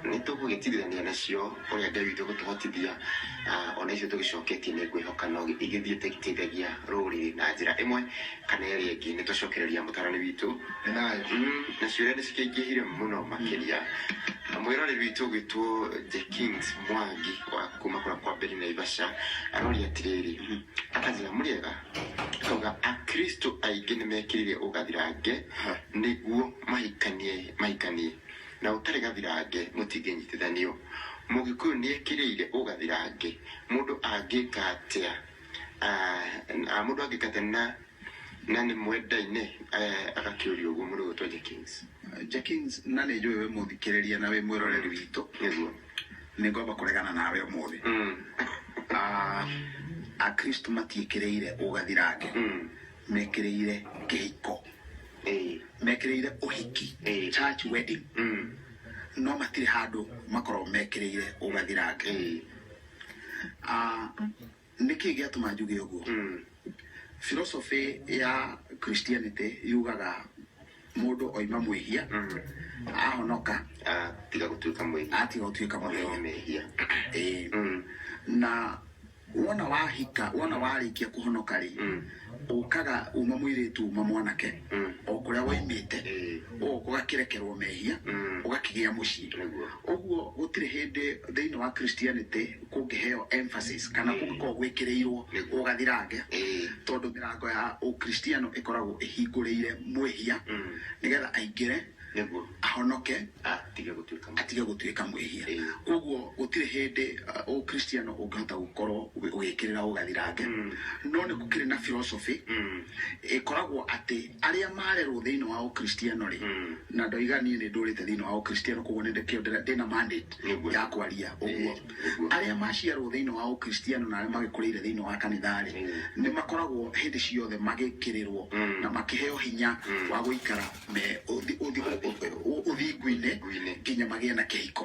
Nĩ tũgũgĩtigithania nacio ũrĩa Ngai witũ egũtũhotithia, ona icio tũgĩcoketie nĩ ngwĩhoka no igĩthiĩte igĩteithagia rũrĩrĩ na njĩra ĩmwe kana ĩrĩa ĩngĩ. Nĩ twacokereria mũtarani witũ. Nĩ thayũ. Na ciũria nĩ cikĩingĩhire mũno makĩria. Mwĩroreri witũ ũgwĩtwo The Kings Mwangi wa kuma kũrĩa kwa Mberi Naivasha aroria atĩrĩrĩ, akanjĩra mũrĩega, akauga Akristo aingĩ nĩ mekĩrĩire ũgathirange nĩguo mahikanie mahikanie na ũtarĩ gathirange mũtingĩnyitithanio. Mũgĩkũyũ nĩ ekĩrĩire ũgathirange, mũndũ angĩka atĩa? Mũndũ angĩka atĩa na na nĩ mwendaine? Agakĩũria ũguo mũndũ ũgwĩtwo Jackings. Jackings, na nĩ njũĩ wĩ mũthikĩrĩria na wĩ mwĩroreri witũ. Nĩguo. Nĩ ngwamba kũregana nawe ũmũthĩ. Akristo matiĩkĩrĩire ũgathirange. Mekĩrĩire kĩhiko. Mekĩrĩire ũhiki. Church wedding. No matirĩ handũ makoragwo mekĩrĩire ũgathirange. Nĩkĩ gĩatũma njuge ũguo? Philosophy ya Christianity yugaga mũndũ oima mwĩhia, ahonoka, Atiga gũtuĩka mwĩhia. Atiga gũtuĩka Oheo mwĩhia. Mehia. Ĩĩ. Na wona wahika, wona warĩkia kũhonoka rĩ, ũkaga uma mũirĩtu uma mwanake, o kũrĩa woimĩte, ũgoka ũgakĩrekerwo mehia, ũgakĩgĩa mũciĩ. Ũguo gũtirĩ hĩndĩ thĩinĩ wa Christianity kũngĩheo emphasis kana kũngĩkorwo gwĩkĩrĩirwo ũgathirange, tondũ mĩrango ya ũkristiano ĩkoragwo ĩhingũrĩire mwĩhia nĩgetha aingĩre, ahonoke, atige gũtuĩka mwĩhia. Atige gũtuĩka mwĩhia. Koguo gũtirĩ hĩndĩ ũkristiano ũngĩhota gũkorwo ũgĩkĩrĩra ũgathirange, no nĩ gũkĩrĩ na philosophy ĩkoragwo atĩ arĩa marerwo thĩinĩ wa ũkristiano rĩ, na ndoiga niĩ nĩ ndũrĩte thĩinĩ wa ũkristiano, koguo nĩ ndĩkĩo ndĩna mandate ya kwaria ũguo. Arĩa maciarwo thĩinĩ wa ũkristiano na arĩa magĩkũrĩire thĩinĩ wa kanitha rĩ, nĩ makoragwo hĩndĩ ciothe magĩkĩrĩrwo na makĩheo hinya wa gũikara me ũthingu-inĩ Ũthingu-inĩ. Nginya magĩe na kĩhiko.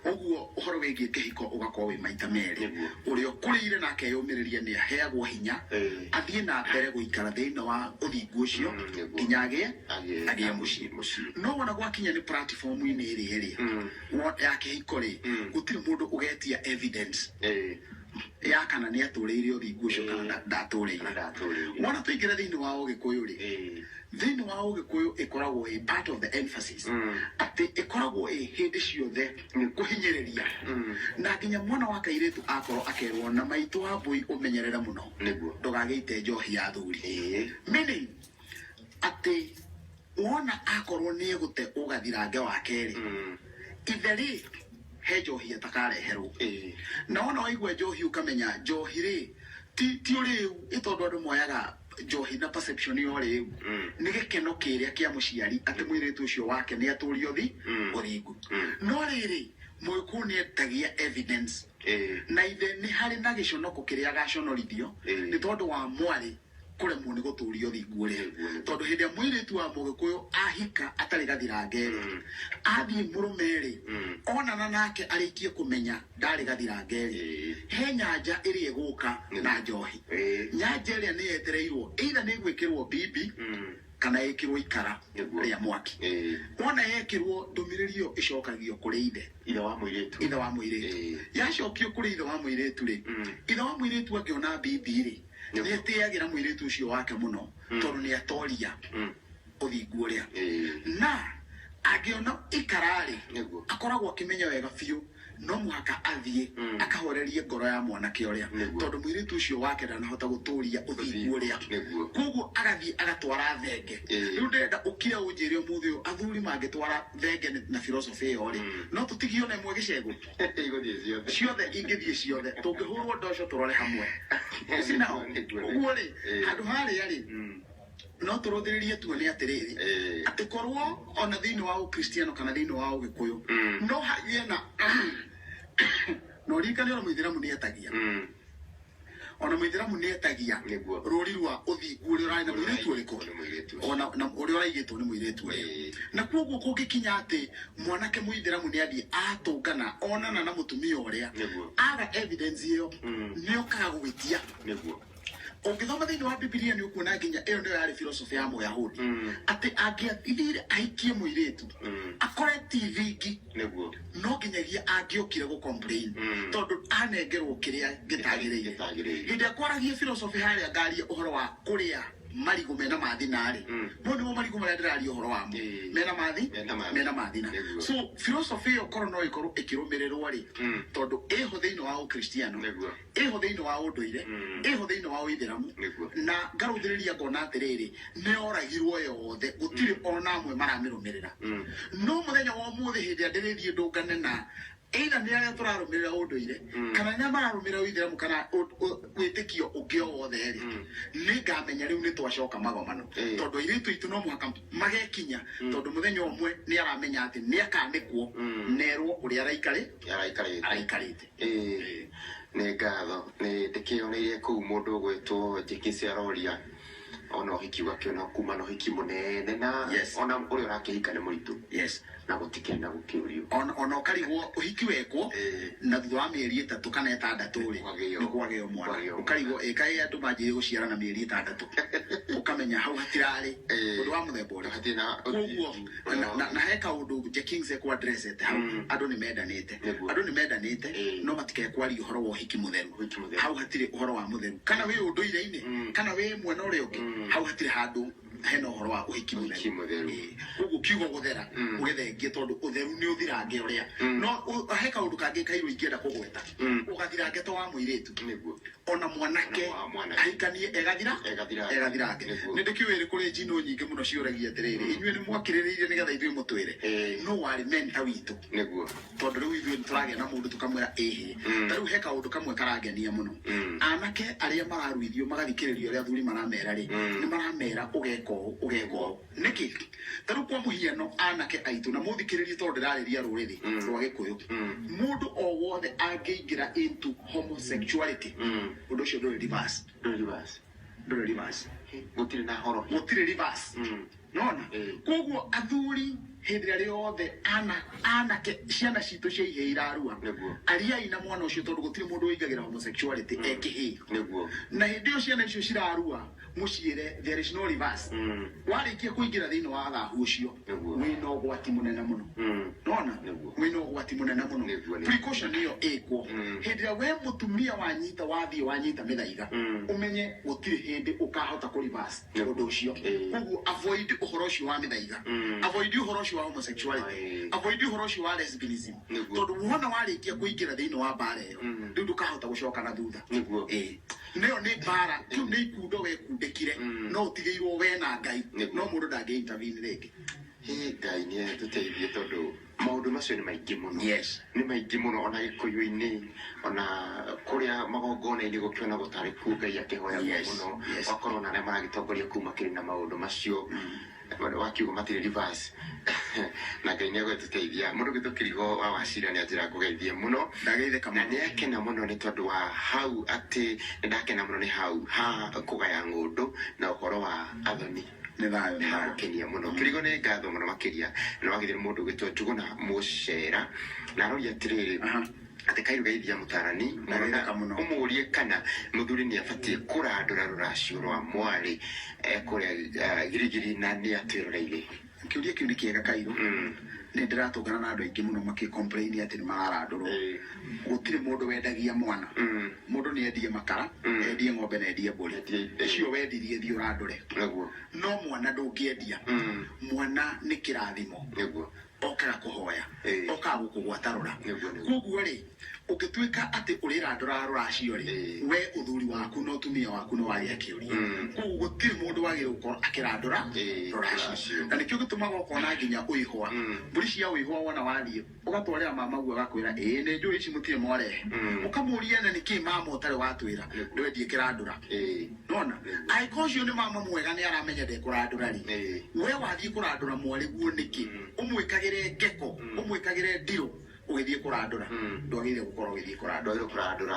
Ũguo ũhoro wĩgiĩ kĩhiko ũgakorwo wĩ maita merĩ. Ũrĩa ũkũrĩire na akeyũmĩrĩria nĩ aheagwo hinya athiĩ na mbere gũikara thĩinĩ wa ũthingu ũcio nginya agĩe Agĩe agĩe mũciĩ. Mũciĩ. No wona gwakinya nĩ platform-inĩ ĩrĩa ĩrĩa ya kĩhiko rĩ, gũtirĩ mũndũ ũgetia evidence ya kana nĩ atũrĩire ũthingu ũcio kana ndatũrĩire. Kana ndatũrĩire. Wona tũingĩra thĩinĩ wa ũgĩkũyũ rĩ, thĩinĩ wa ũgĩkũyũ ĩkoragwo ĩ part of the emphasis atĩ ĩkoragwo ĩ hĩndĩ ciothe kũhinyĩrĩria, na nginya mwana wa kairĩtu akorwo akerwo na maitũ wa mbũi ũmenyerere mũno ndũgagĩite njohi ya athuri, meaning atĩ wona akorwo nĩ egũte ũgathirange wa kerĩ, ithe rĩ, he njohi atakareherwo. Na wona waigua njohi ũkamenya njohi rĩ ti ũrĩu, ĩ tondũ andũ moyaga njohi na perception ya ũrĩu, nĩ gĩkeno kĩrĩa kĩa mũciari atĩ mũirĩtu ũcio wake nĩ atũrio ũthingu. No rĩrĩ, mũgĩkũyũ nĩ etagia evidence, na ithe nĩ harĩ na gĩconoko kĩrĩa agaconorithio nĩ tondũ wa mwarĩ kũremwo nĩ gũtũria ũthingu ũrĩa. Tondũ hĩndĩ ĩrĩa mũirĩtu wa mũgĩkũyũ ahika atarĩ gathirange rĩ, athiĩ mũrũme rĩ, onana nake arĩkie kũmenya ndarĩ gathirange rĩ, he nyanja ĩrĩa ĩgũka na njohi. Nyanja ĩrĩa nĩ yetereirwo, either nĩ ĩgwĩkĩrwo bibi kana ĩkĩrwo ikara rĩa mwaki. Wona yekĩrwo, ndũmĩrĩri ĩyo ĩcokagio kũrĩ ithe. Ithe wa mũirĩtu. Ithe wa mũirĩtu. Yacokio kũrĩ ithe wa mũirĩtu rĩ, ithe wa mũirĩtu angĩona bibi rĩ, nĩ etĩagĩra mũirĩtu ũcio wake mũno tondũ nĩ atoria ũthingu ũrĩa. Na angĩona ikara-rĩ, akoragwo akĩmenya wega biũ no mũhaka athiĩ akahorerie ngoro ya mwanake ũrĩa, tondũ mũirĩtu ũcio wake ndanahota gũtũria ũthingu ũrĩa. Koguo agathiĩ agatwara thenge. Rĩu ndĩrenda ũkire ũnjĩre ũmũthĩ ũyũ, athuri mangĩtwara thenge na philosophy ĩyo rĩ, no tũtigio na ĩmwe gĩcegũ? Igũthiĩ ciothe. Ciothe ingĩthiĩ ciothe, tũngĩhũrwo ndoco tũrore hamwe. You see now? Ũguo rĩ, handũ harĩa rĩ, no tũrũthĩrĩrie tuone atĩrĩrĩ, atĩ korwo ona thĩinĩ wa ũkristiano kana thĩinĩ wa ũgĩkũyũ no hagĩe na na ũririkane ona mũithĩramu nĩ etagia, ona mũithĩramu nĩ etagia rũri rwa ũthingu ũrĩa ũrarĩ na mũirĩtu ũrĩkũ. Nĩ mũirĩtu ũcio. Ona na ũrĩa ũraigĩtwo nĩ mũirĩtu ũrĩa. Na koguo kũngĩkinya atĩ mwanake mũithĩramu nĩ athiĩ atũngana onana na mũtumia ũrĩa, aga evidence ĩyo, nĩ okaga gwĩtia. Ũngĩthoma thĩinĩ wa Bibilia nĩ ũkuona nginya ĩyo nĩyo yarĩ philosophy ya Mũyahudi, atĩ angĩathire ahikie mũirĩtu akore ti thingi, Nĩguo. no nginyagia angĩokire gũ complain, tondũ anengerwo kĩrĩa gĩtagĩrĩire. Gĩtagĩrĩire. Hĩndĩ ĩrĩa kwaragia philosophy harĩa ngaria ũhoro wa kũrĩa marigũ mena mathina rĩ, mo nĩmo marigũ marĩa ndĩraria ũhoro wamo, mena mathi, Mena mathi. Mena mathina. Nĩguo. So philosophy ĩyo korwo no ĩkorwo ĩkĩrũmĩrĩrwo rĩ, tondũ ĩho thĩinĩ wa ũkristiano, Nĩguo. ĩho thĩinĩ wa ũndũire, ĩho thĩinĩ wa ũithĩramu, Nĩguo. na ngarũthĩrĩria ngona atĩrĩrĩ, nĩ yoragirwo yothe, gũtirĩ ona amwe maramĩrũmĩrĩra. No mũthenya wa ũmũthĩ, hĩndĩ ĩrĩa ndĩrĩthiĩ ndũngane na either nĩ arĩa tũrarũmĩrĩra ũndũire kana nĩ arĩa mararũmĩrĩra ũithĩramu kana wĩtĩkio ũngĩ o wothe rĩ, nĩ ngamenya rĩu nĩ twacoka magomano, tondũ airĩtu aitũ no mũhaka magekinya, tondũ mũthenya ũmwe nĩ aramenya atĩ nĩ akanĩkwo nerwo ũrĩa araikarĩ Araikarĩte. Araikarĩte. Ĩĩ, nĩ ngatho. Nĩ ndĩkĩoneire kũu mũndũ ũgwĩtwo Jekisi aroria ona ũhiki ũgakĩona kuma na ũhiki mũnene na ona ũrĩa ũrakĩhika nĩ mũritũ, na gũtikĩrĩ na gũkĩũrio. Ona ũkarigwo ũhiki wekwo na thutha wa mĩeri 3 kana 6 rĩ, Kwagĩo. nĩ kwagĩo mwana. Kwagĩo mwana. Ũkarigwo ĩ kaĩ andũ manjĩrĩrie gũciarana mĩeri 6, ũkamenya hau hatirarĩ ũndũ wa mũthemba ũrĩkũ. Hatirĩ na Koguo na he kaũndũ Jekings ekwadressete hau, andũ nĩ mendanĩte. Nĩguo. Andũ nĩ mendanĩte, no matikae kwaria ũhoro wa ũhiki mũtheru. Ũhiki mũtheru. Hau hatirĩ ũhoro wa mũtheru, kana wĩ ũndũire-inĩ kana wĩ mwena ũrĩa ũngĩ, hau hatirĩ handũ hena ũhoro wa ũhiki. Ũhiki mũtheru. Ĩĩ. Koguo kiugo gũthera ũgĩthengie, tondũ ũtheru nĩ ũthirange ũrĩa no he kaũndũ kangĩ kairũ ingĩenda kũgweta, ũgathirange to wa mũirĩtu, Nĩguo. Ona mwanake Ona mwanake. ahikanie egathira Egathirange. Egathirange. Nĩguo. Nĩ ndĩkĩũĩ kũrĩ njino nyingĩ mũno ciũragia atĩrĩrĩ, inyuĩ nĩ mwakĩrĩrĩirie nĩgetha ithuĩ mũtwĩre no warĩ mentor witũ, Nĩguo. Tondũ rĩu ithuĩ nĩ tũragĩa na mũndũ tũkamwĩra ĩhĩ. Ta rĩu he kaũndũ kamwe karangenia mũno, anake arĩa mararuithio magathikĩrĩrio ũrĩa athuri maramera rĩ, nĩ maramera ũgeka ũũ, ũgeka ũũ nĩkĩ. Ta rĩu kwa mũhiano, anake aitũ, na mũthikĩrĩrie tondũ ndĩrarĩria rũrĩrĩ rwa Gĩkũyũ, mũndũ o wothe angĩingĩra into homosexuality, ũndũ ũcio ndũrĩ reverse. Ndũrĩ reverse. Ndũrĩ reverse. Gũtirĩ na horo. Gũtirĩ reverse. Nona koguo athuri, hĩndĩ ĩrĩa rĩothe anake ciana citũ cia ihĩĩ irarua, Nĩguo. ariai na mwana ũcio, tondũ gũtirĩ mũndũ ũingagĩra homosexuality ekĩhĩĩ. Nĩguo. Na hĩndĩ ĩyo ciana icio cirarua, mũciĩre there is no reverse. Warĩkia kũingĩra thĩinĩ wa thahu ũcio, Nĩguo. Wĩna ũgwati mũnene mũno. Nona Nĩguo. wĩna ũgwati mũnene mũno. Nĩguo, nĩguo. Precaution ĩyo ĩkwo hĩndĩ ĩrĩa we mũtumia wanyita, wathiĩ wanyita mĩthaiga, ũmenye gũtirĩ hĩndĩ ũkahota kũ reverse Nĩguo. Ũndũ ũcio. Koguo avoid ũhoro ũcio wa mĩthaiga, avoid ũhoro ũcio wa homosexuality, avoid ũhoro ũcio wa lesbianism, Nĩguo. Tondũ wona warĩkia kũingĩra thĩinĩ wa mbara ĩyo, rĩu ndũkahota gũcoka na thutha. Nĩguo. Ĩĩ. Nĩyo nĩ mbara, kĩu nĩ ikundo wekundĩkire, no ũtigĩirwo we na Ngai. Nĩguo. No mũndũ ndangĩ intervene rĩngĩ. Hĩ, Ngai nĩ atũteithie, tondũ maũndũ macio nĩ maingĩ mũno. Nĩ maingĩ mũno, ona Gĩkũyũ-inĩ, ona kũrĩa magongona-inĩ gũkĩona gũtarĩ kuo Ngai akĩhoyagwo mũno. Wakorwo na arĩa maragĩtongoria kũu makĩrĩ na maũndũ macio wakiuga matirĩ reverse, na Ngai nĩ egũtũteithia. Mũndũ gwitũ Kĩrigo wa Wacira nĩ anjĩra ngũgeithie mũno. Ndageithĩka Na mũno. Nĩ akena mũno nĩ tondũ wa hau, atĩ nĩ ndakena mũno nĩ hau ha kũgaya ng'ũndũ na ũhoro wa athoni. Nĩ thayũ, nĩ thayũ. Gũkenia mũno Kĩrigo, nĩ ngatho mũno makĩria. Na wagithire mũndũ ũgĩtwo Njuguna Mũcera na aroria atĩrĩrĩ, atĩ kairu geithia mũtarani. Ndageithĩka mũno. Ũmũrie kana mũthuri nĩ abatiĩ kũrandũra rũracio rwa mwarĩ kũrĩa Girigiri, na nĩ atwĩroreire. Kĩũria kĩu nĩ kĩega, Kairũ. Nĩ ndĩratũngana na andũ aingĩ mũno makĩ complain atĩ nĩ mararandũrwo. Gũtirĩ mũndũ wendagia mwana. Mũndũ nĩ endie makara, endie ng'ombe na endie mbũri. Endie. Icio wendirie, thiĩ ũrandũre. Nĩguo. No mwana ndũngĩendia. Mwana nĩ kĩrathimo. Nĩguo. Okaga kũhoya, okaga gũkũgwatarũra. Nĩguo, nĩguo. Koguo rĩ, ũngĩtuĩka atĩ ũrĩrandũra rũracio rĩ, we ũthuri waku na ũtumia waku nĩ wagĩa kĩũria. Koguo gũtirĩ mũndũ wagĩrĩirwo gũkorwo akĩrandũra Rũracio. Rũracio, na nĩkĩo gĩtũmaga ũkona nginya ũihwa, mbũri cia ũihwa, wona wathiĩ ũgatwarĩra mama guo, agakwĩra ĩĩ nĩ njũĩ ici mũtirĩ mwarehe. Ũkamũria na nĩkĩ mama ũtarĩ watwĩra? Ndwendie kĩrandũra. Nona angĩkorwo ũcio nĩ mama mwega, nĩ aramenya ndekũrandũra rĩ, we wathiĩ kũrandũra mwarĩ guo nĩkĩ? Ũmwĩkagĩre ngeko, ũmwĩkagĩre ndirũ. Ũgĩthiĩ kũrandũra, ndwagĩrĩire gũkorwo ũgĩthiĩ kũrandũra. Ndwagĩrĩirwo kũrandũra.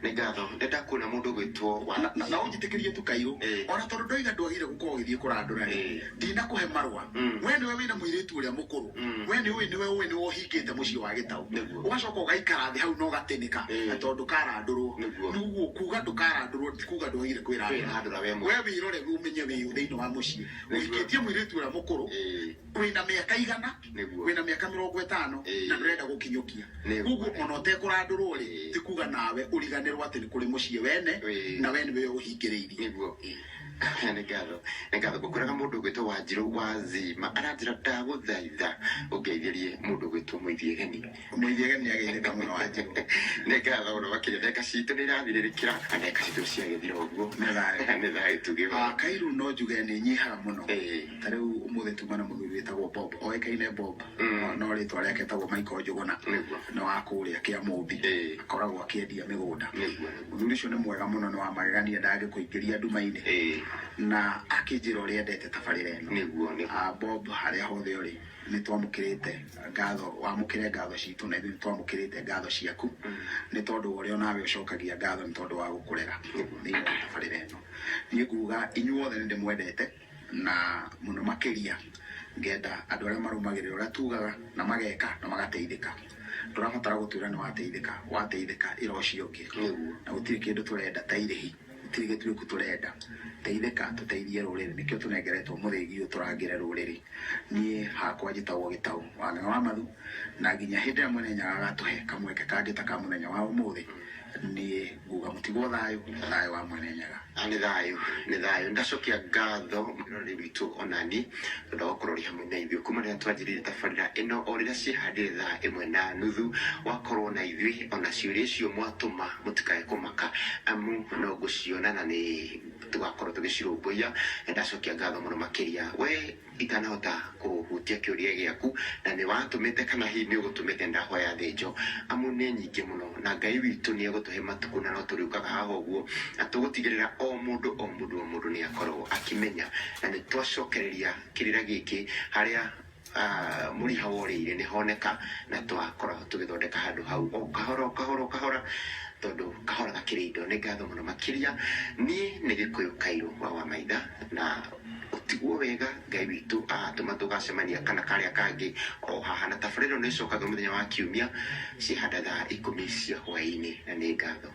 Nĩ ngatho, nĩ ndakuona mũndũ ũgwĩtwo wa Na ũnjĩtĩkĩrie tu Kairũ, ona tondũ ndoiga ndwagĩrĩire gũkorwo ũgĩthiĩ kũrandũra rĩ, ndinakũhe marũa. We nĩwe wĩna mũirĩtu ũrĩa mũkũrũ, we nĩũĩ, nĩwe ũĩ, nĩwe ũhingĩte mũciĩ wa gĩtau, ũgacoka ũgaikara thĩ hau na ũgatĩnĩka tondũ ndũkarandũrwo. Nĩguo kuga ndũkarandũrwo ti kuga ndwagĩrĩire kwĩrandũra. Kwĩrandũra we We wĩrore ũmenye wĩ thĩinĩ wa mũciĩ, ũhikĩtie mũirĩtu ũrĩa mũkũrũ, wĩna mĩaka igana, wĩna mĩaka 50, na ndũrenda gũkinyũkia. Koguo ona ũtekũrandũrwo rĩ, ti kuga nawe ũriganĩrwo atĩ nĩ kũrĩ mũciĩ wene, na we nĩwe ũhingĩrĩirie. Nĩguo. Nĩ ngatho, nĩ ngatho. Ngũkwĩraga mũndũ ũgwĩtwo Wanjirũ wa Zima aranjĩra ndagũthaitha ũngeithĩrie mũndũ ũgwĩtwo Mũithiegeni. Mũithiegeni nĩ ageithĩka mũno, Wanjirũ. Nĩ ngatho mũno makĩria. Ndagĩka citũ nĩ irathirĩrĩkĩra na ndagĩka citũ ciagĩthira ũguo. Nĩ thayũ. Nĩ thayũ tuge. Kairu, no njuge nĩ nyihaga mũno. Ta rĩu ũmũthĩ tuma na mũthuri wĩtagwo Bob, oĩkaine Bob, no rĩtwa rĩake etagwo Michael Njũgũna. Nĩ wa kũrĩa Kĩamũmbi, akoragwo akĩendia mĩgũnda. Mũthuri ũcio nĩ mwega mũno, nĩ wa magegania, ndangĩkũingĩria nduma-inĩ, na akĩnjĩra ũrĩa endete tabarĩra ĩno. Nĩguo, nĩguo. Bob, harĩa hothe ũrĩ, nĩ twamũkĩrĩte ngatho, wamũkĩre ngatho citũ, na ithuĩ nĩ twamũkĩrĩte ngatho ciaku, nĩ tondũ wa ũrĩa onawe ũcokagia ngatho nĩ tondũ wa gũkũrera thĩinĩ wa tabarĩra ĩno. Niĩ nguga inyuothe nĩ ndĩmwendete, na mũno makĩria ngenda andũ arĩa marũmagĩrĩra ũrĩa tugaga na mageka na magateithĩka. Ndũrabatara gũtwĩra nĩ wateithĩka, wateithĩka ĩra ũcio ũngĩ. Na gũtirĩ kĩndũ tũrenda ta irĩhi, gũtirĩ gĩtuĩku tũrenda. Teithĩka tũteithie rũrĩrĩ, nĩkĩo tũnengeretwo mũthĩgi ũyũ tũrangĩre rũrĩrĩ. Niĩ hakwa njĩtagwo Gĩtau wa Ng'ang'a wa Mathu, na nginya hĩndĩ ĩrĩa Mwene Nyaga agatũhe kamweke kangĩ ta ka mũthenya wa ũmũthĩ, niĩ nguga mũtigwo thayũ, thayũ wa Mwene Nyaga. Nĩ thayũ, nĩ thayũ. Ndacokia ngatho mwĩroreri witũ onani tondũ wa gũkorwo ũrĩ hamwe na ithuĩ kuma rĩrĩa twanjĩrĩirie tabarĩra ĩno, o rĩrĩa ciĩhandire 1:30, wakorwo na ithuĩ. Ona ciũria icio mwatũma, mũtikae kũmaka, amu no ngũciona na nĩ tũgakorwo tũgĩcirũmbũiya. Ndacokia ngatho mũno makĩria. We itanahota kũhutia kĩũria gĩaku na nĩ watũmĩte kana hihi nĩ ũgũtũmĩte, ndahoya thĩnjo, amu nĩ nyingĩ mũno, na Ngai witũ nĩ egũtũhe matukũ na no tũrĩũkaga haha ũguo na tũgũtigĩrĩra o mũndũ, o mũndũ, o mũndũ nĩ akorwo akĩmenya na nĩ twacokereria kĩrĩra gĩkĩ harĩa mũriha worĩire nĩ honeka, na twakorwo tũgĩthondeka handũ hau o kahora, o kahora, o kahora, tondũ kahora gakĩrĩ indo. Nĩ ngatho mũno makĩria. Niĩ nĩ Gĩkũyũ Kairũ wa Maitha, na ũtigwo wega. Ngai witũ agatũma tũgacemania kana karĩa kangĩ o haha, na tabarĩra ĩno nĩ ĩcokaga mũthenya wa kiumia ciĩhanda 10:00 cia hwaĩ-inĩ, na nĩ ngatho.